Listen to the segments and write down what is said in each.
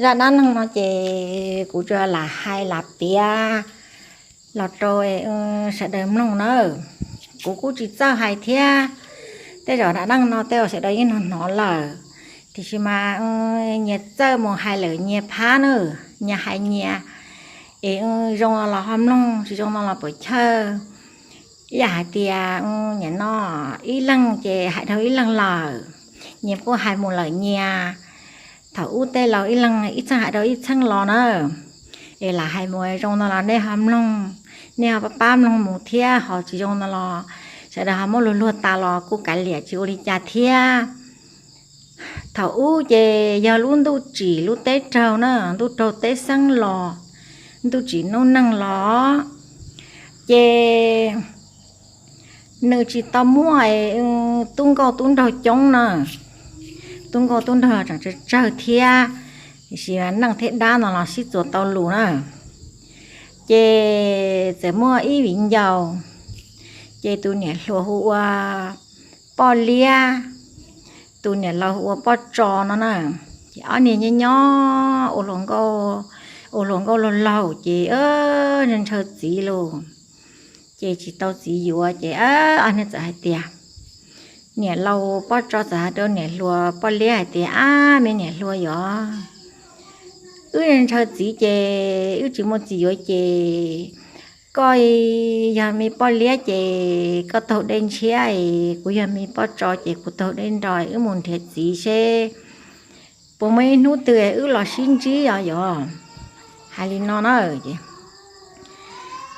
Zaj dab neeg no ces kuv tsuas lam hais lam piav los rau sawv daws mloog nawb. Kuv kuj tsis txawj hais thiab, tej zaum dab neeg no tej zaum sawv daws yeej hnov hnov lawm, tiam sis mas nyias txawj mus hais lawm nyias phab nawb, nyias hais nyias, es zoo no los ho mloog, tsis zoo no los pam chawj. Ib yam hais tias nim no ib leeg ces hais dhau ib leeg lawm, nyias kuj hais mus lawm nyias. Thaum ub tej laus ib leeg ib txheej hais dhau ib txheej los na, es lam hais mus zoo no los nej ho mloog, nej ho pab pab mloog mus thiab, ho tsis zoo no los sawv daws ho muab luag luag tas los kuj kav liam tsis ua li cas thiab. Thaum ub ces yog lub ntuj tsim lub teb raug na, ntuj raug teb xeeb los, ntuj tsim noob neej los, ces nws tsis tau muaj tub nkauj tub nraug coob na. Tub nkauj tub nraug tseem tsawg tsawg thiab, tiam sis neej thiab dab no los sib txuas tau lus na. Ces txawm muaj ib viv ncaus, ces tus niam hluas hu ua Poj Liab, tus niam laus hu ua Poj Tso no na. Ces ob niag nyob nyob ua hluas nkauj, ua hluas nkauj laug laug ces ntshaw txiv lauj, ces tsis tau txiv yuav ces ob niag txawm hais tias, niam laus Poj Tso txawm hais rau niam hluas Poj Liab hais tias, ab, me niam hluas yom, wb ntshaw txiv ces wb tsis muaj txiv yuav ces koj yog me Poj Liab ces koj taug dej ntshiab, kuv yog me Poj Tso ces kuv taug dej nro, wb mus nrhiav txiv seb puas muaj ib hnub twg wb los sib ntsib os yom. Hais li no na,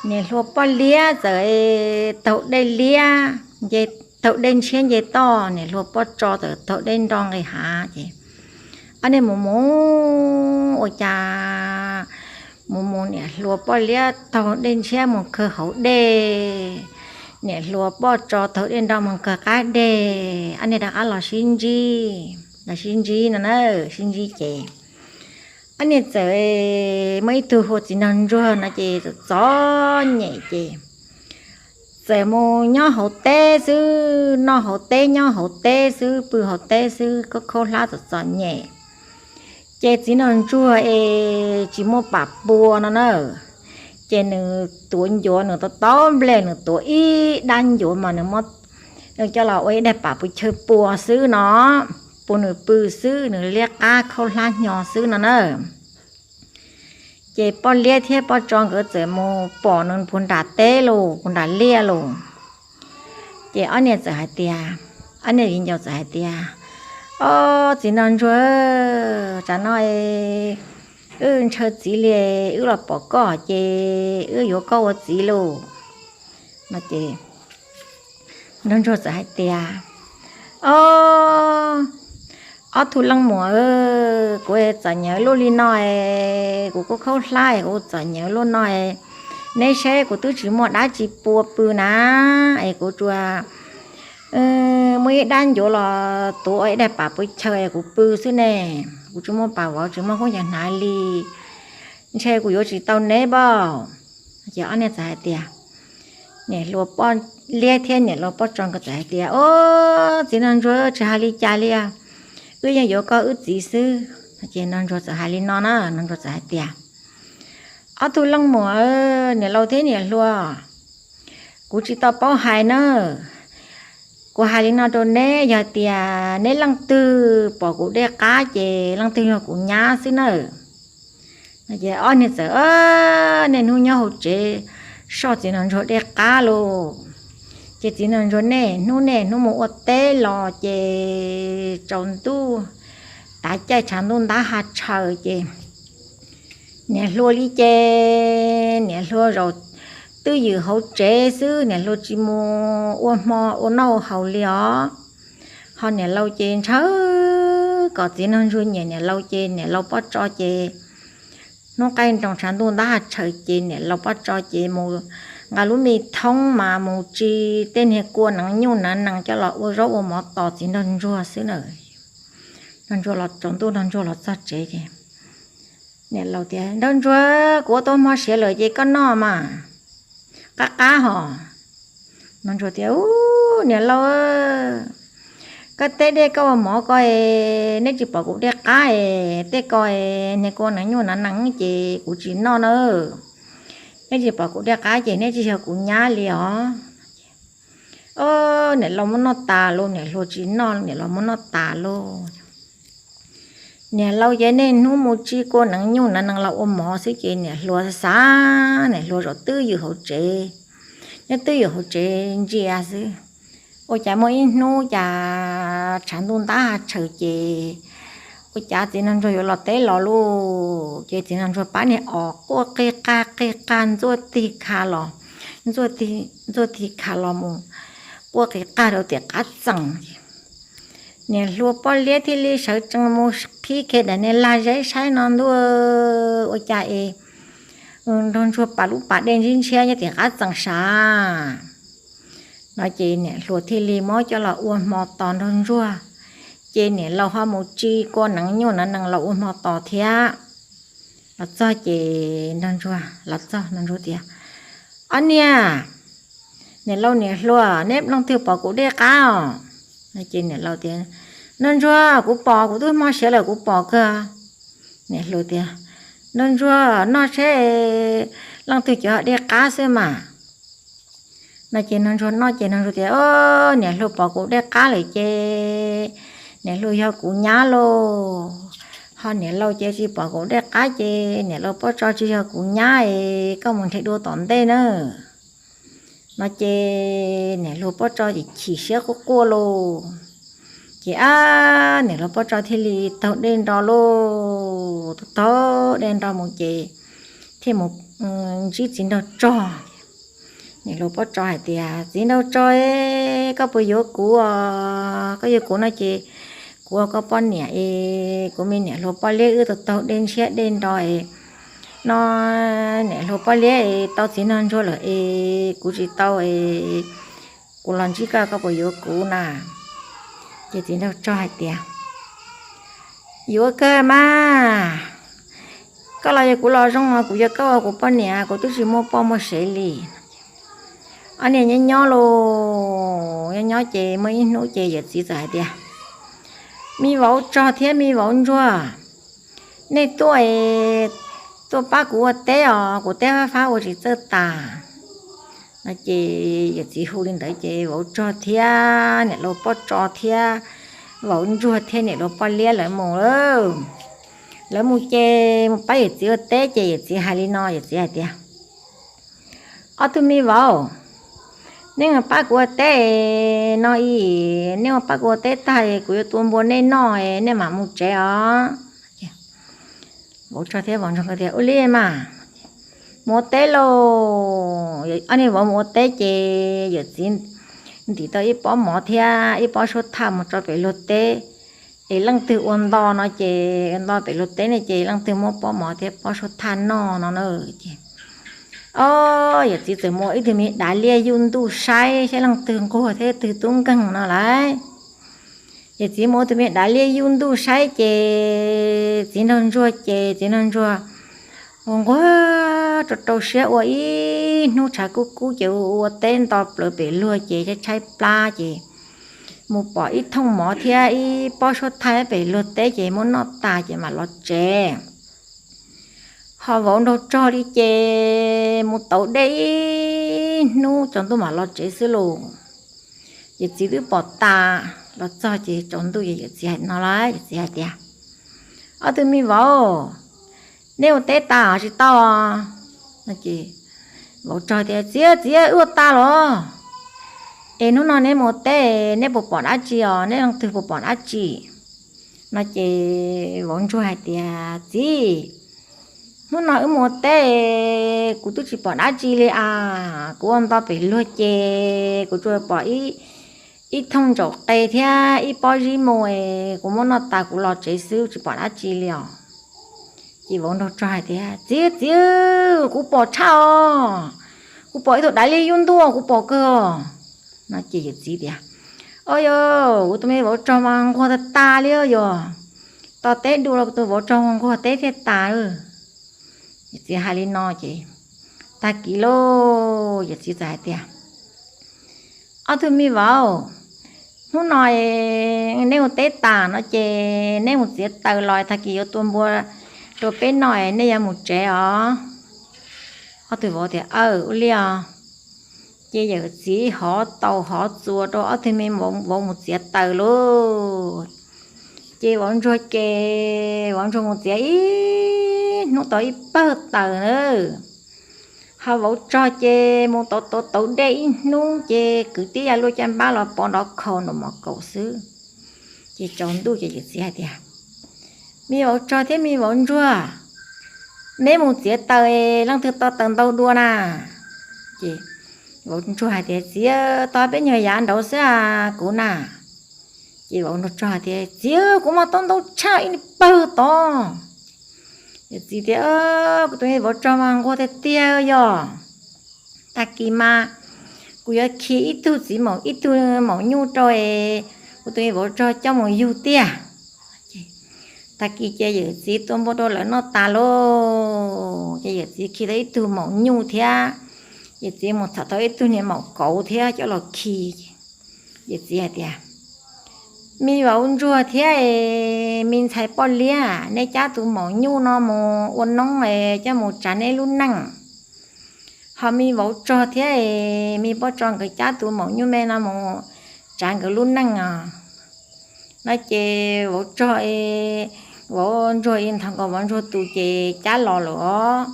niam hluas Poj Liab txawm taug dej liab, taug dej ntshiab nce toj, niam hluas Poj Tso txawm taug dej nro nqis hav ces ob niag mus mus ua cas mus mus niam hluas Poj Liab taug dej ntshiab mus kawg hauv dej, niam hluas Poj Tso taug dej nro mus kawg qab dej, ob niag rov qab los sib ntsib, los sib ntsib no na, sib ntsib ces ob niag txawm muaj ib tug hu ua Txiv Nraug Ntsuag no ces txom txom nyem ces txawm mus nyob hauv teb xwb, noj hauv teb nyob hauv teb xwb, pw hauv teb xwb, khaub khaub hlab txom txom nyem. Ces Txiv Nraug Ntsuag es tsis muaj pam pua no na, ces nws tuav ncuav, nws tau tau nplej nws tuav ib dab ncuav mas nws muab coj los ua ib daim pam pua chaw pua xwb no, pua nws pw xwb, nws liab qab khaub hlab hnyo xwb no na. Ces Poj Liab thiab Poj Tso nkawd txawm mus pom nws puag nram teb los, puag nram liaj los. Ces ob niag txawm hais tias, ob niag viv ncaus txawm hais tias, ob, Txiv Nraug Ntsuag, tsam no wb ntshaw txiv li, wb los pom koj ces wb yuav koj ua txiv lauj. No ces Nraug Ntsuag txawm hais tias, ob, ob tug leej muam, kuv txom nyem luaj li no, kuv kuj khaub hlab, kuv txom nyem luaj no, neb saib kuv twb tsis muaj dab tsi pua pw na, es kuv tsuas muaj ib dab ncuav los tuav ua ib daim pam pua chaw kuv pw xwb ne, kuv tsis muaj pam vov, tsis muaj khaub ncaws hnav li, ntshe kuv yuav tsis tau neb pab. Ces ob niag txawm hais tias, niam hluas Poj Liab thiab niam hluas Poj Tso nkawd txawm hais tias, ob, Txiv Nraug Ntsuag, tsis hais li cas li, wb yeej yuav koj wb txiv xwb. Ces Nraug Ntsuag txawm hais li no na, Nraug Ntsuag txawm hais tias, ob tug leej muam, niam laus thiab niam hluas, kuv tsis tau paub hais na. Kuv hais li no rau neb, yog tias neb leej twg pom kuv dej qab ces leej twg yog kuv nyab xwb nawb. Ces ob niag txawm niaj hnub nyob hauv tsev soj Txiv Nraug Ntsuag dej qab lauj. Ces Txiv Nraug Ntsuag niaj hnub niaj hnub mus ua teb los ces tsaus ntuj, tav caij tshav ntuj ntab ha tshaws ces niam hluas li ces niam hluas zaum twj ywm hauv tsev xwb, niam hluas tsis mus ua hmo ua noj ua haus li os. Ho niam laus ces ntshaw kom Txiv Nraug Ntsuag nyiam niam laus ces niam laus Poj Tso ces hnub qaij nroos tshav ntuj ntab ha tshaws ces niam laus Poj Tso ces mus nqa lub me thoob mas mus tsis tej niag kua nees nyuj nees nees coj los ua zaub ua mov tos Txiv Nraug Ntsuag xwb na. Nraug Ntsuag los tsaus ntuj, Nraug Ntsuag los txog tsev ces niam laus tias, Nraug Ntsuag, kuv ua tau hmo siav lawm ces koj noj mas, qab qab hos. Nraug Ntsuag tias, Ub, niam laus, Koj teb dej koj ua mov ko es neb tsis pom kuv dej qab es tej ko es niag kua nees nyuj nav nees ces kuv tsis noj na. Neb tsis pom kuv dej qab ces neb tsis yog kuv nyab li os. Niam laus muab noj tas lauj, niam hluas tsis noj, niam laus muab noj tas lauj. Niam laus ces niaj hnub mus tsis kua nees nyuj nav nees los ua mov xwb ces niam hluas xav, niam hluas zaum twb ywm hauv tsev, nyob twb ywm hauv tsev ntsia xwb. Ua cas muaj ib hnub cas tshav ntuj ntab ha tshaws ces ua cas txiv nraug ntsuag yuav los teb los lauj, ces txiv nraug ntsuag pab niag os quaj qig qag qig qag ntxuaj tig kha los, ntxuaj tig kha los mus quaj qig qag rau tim qab txeem. Niam hluas Poj Liab thiaj li sawv tsees mus qhib kiag daim niag lag zeb saib no ntuj, ua cas es nraug ntsuag pas lub pas dej ntshiab ntshiab nyob tim qab txeem sav no ces niam hluas thiaj li muab coj los ua hmo tos nraug ntsuag. Ces niam laus ho mus tsis kua nees nyuj nav nees los ua hmo tos thiab. Los txog ces nraug ntsuag los txog nraug ntsuag tias, Ob niag, niam laus niam hluas, neb leej twg pom kuv dej qab os? Ces niam laus tias, Nraug ntsuag, kuv pom, kuv twb hmo siav lawm kuv pom kawg. Niam hluas tias, Nraug ntsuag, noj seb leej twg cov dej qab xwb mas. No ces nraug ntsuag noj ces nraug ntsuag tias, Niam hluas pom kuv dej qab lawm ces niam hluas yog kuv nyab lauj. Ho niam laus ces tsis pom kuv dej qab ces niam laus Poj Tso tsis yog kuv nyab es koj mus nrhiav dua tom ntej na. No ces niam hluas Poj Tso ces chim siab quaj quaj lauj. Ces ab niam hluas Poj Tso thiaj li taug dej nro lauj, taug taug dej nro mus ces thiaj mus ntsib txiv nraug Tsog. Niam hluas Poj Tso hais tias, Txiv nraug Tsog, koj puas yuav kuv os? Koj yuav kuv no ces kuv ua koj poj niam es kuv me niam hluas Poj Liab wb tau taug dej ntshiab dej nro es no niam hluas Poj Liab es tau txiv nraug ntsuag lawm es kuv tsis tau es kuv los ntsib koj, koj puas yuav kuv na? Ces txiv nraug Tsog hais tias, Yuav kawg mas, koj los yog kuv los zoo, kuv yuav koj ua kuv poj niam, kuv twb tsis muaj poj muaj sev li. Ob niag nyob nyob lauj, nyob nyob ces muaj ib hnub ces yawm txiv txawm hais tias, Me vauv Tsog thiab me vauv Ntsuag, nej tuaj, tuaj pab kuv ua teb os, kuv teb fab fab ua tsis txawj tas. No ces yawm txiv hu li ntawd ces vauv Tsog thiab niam laus Poj Tso thiab vauv Ntsuag thiab niam laus Poj Liab lawv mus. Lawv mus ces mus pab yawm txiv ua teb ces yawm txiv hais li no, yawm txiv hais tias, Ob tug me vauv, nej mus pab kuv ua teb no, nej mus pab kuv ua teb tag kuv yuav tua npua nej noj, nej mam mus tsev os. Vauv Tsog thiab vauv Ntsuag tias, Ua li mas, mus ua teb lauj. Ob niag vauv mus ua teb ces yawm txiv ntim tau ib pob mov thiab ib pob suab thaj mus tso pem luag teb, es leej twg ua nto no ces, ua nto pem luag teb ne ces leej twg muab pob mov thiab pob suab thaj noj no na. Ces, o, yawm txiv txawm mus ua ib tug me dav liaj yuj ntuj saib saib leej twg nquag thiab twg tub nkeeg no lauj. Yawm txiv mus ua tus me dav liaj yuj ntuj saib ces txiv nraug Ntsuag ces txiv nraug Ntsuag ua nquag rau rau siab ua ib hnub tshav kub kub ces ua teb nto plawv pem luag ces tshaib tshaib plab ces mus pom ib thooj mov thiab ib pob suab thaj pem luag teb ces muab noj tas ces mam los tsev. Ho vauv nraug Tsog li ces mus tauv dej ib hnub tsaus ntuj mam los tsev xwb lauj. Yawm txiv twb pom tas, los txog ces tsaus ntuj ces yawm txiv hais no lauj, yawm txiv hais tias, Ob tug me vauv, neb ua teb tas tsis tau? Vauv Tsog tias, Txiv, txiv, wb ua tas los. Es hnub no neb mus ua teb neb puas pom dab tsi os, neb leej twg puas pom dab tsi? No ces vauv Ntsuag hais tias, Txiv, hnub no wb mus ua teb kuv twb tsis pom dab tsi li as, kuv ua nto pem luag ces kuv tsuas pom ib thooj ntsaum qe thiab ib pob zib mu es kuv muab noj tas kuv los tsev xwb tsis pom dab tsi li os. Ces vauv nraug Tsog hais tias, Txiv, txiv, kuv pom tshaj os, kuv pom ib tug dav liaj yuj ntuj kuv pom kawg. No ces yawm txiv tias, Au yog, kuv tus me vauv Tsog mas nquag tag tag li yog, tos teb du los kuv tus vauv Tsog nquag teb thiaj tas. Yawm txiv hais li no ces tag kis lauj, yawm txiv txawm hais tias, Ob tug me vauv, Hnub no neb mus teb tas no ces neb mus txiav taws los tag kis yuav tua npua rau peb noj, nej yuav mus tsev os. Ob tug vauv tias, Aw, ua li os. Ces yawm txiv hov taus hov txuas rau ob tug me vauv mus txiav taws lauj. Ces vauv ntsuag ces vauv ntsuag mus txiav ib hnub tau ib pawg taws na. Ho vauv tsog ces mus tauv tauv tauv dej ib hnub ces kwv tib yav luaj caj npab los pov nrov khau nraum mos kaum xwb. Ces tsaus ntuj ces yawm txiv hais tias, Me vauv tsog thiab me vauv ntsuag, neb mus txiav taws, leej twg tau taws ntau dua na? Ces vauv ntsuag hais tias, Txiv, tau peb nyuag yav nraud xwb a, kuv na. Ces vauv ntsuag hais tias, Txiv, kuv mas tau ntau tshaj ib pawg tod. Yawm txiv tias, Kuv tus me vauv tsog mas nquag tiag tiag yog. Tag kis mas kuv yuav khi ib tug txiv maum, ib tug maum nyuj rau es kuv tus me vauv tsog coj mus yug tiag. Tag kis ces yawm txiv tua npua rau lawv noj tas lauj, ces yawm txiv khi tau ib tug maum nyuj thiab. Yawm txiv mus tham tau ib tug niag maum kauv thiab coj los khi. Yawm txiv hais tias, Me vauv ntsuag thiab es me ntxhais poj liab, neb cab tus maum nyuj no mus ua noob es coj mus tsav neb lub neej. Ho me vauv tsog thiab es me poj tsog nkawd cab tus maum nyuj me no mus tsav nkawd lub neej os. No ces vauv tsog, vauv ntsuag ib nthos nkaus vauv ntsuag tus ces cab los lawm os.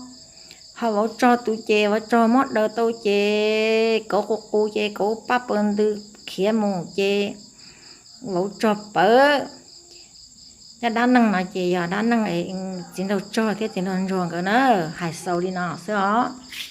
Ho vauv tsog tus ces vauv tsog muab daws tau ces kauv qus qus ces kauv paj paws ntws khiav mus ces vauv tsog pawv. Cov dab neeg no ces yog dab neeg txiv nraug tsog thiab txiv nraug ntsuag nkawd na, hais xaus li no xwb os.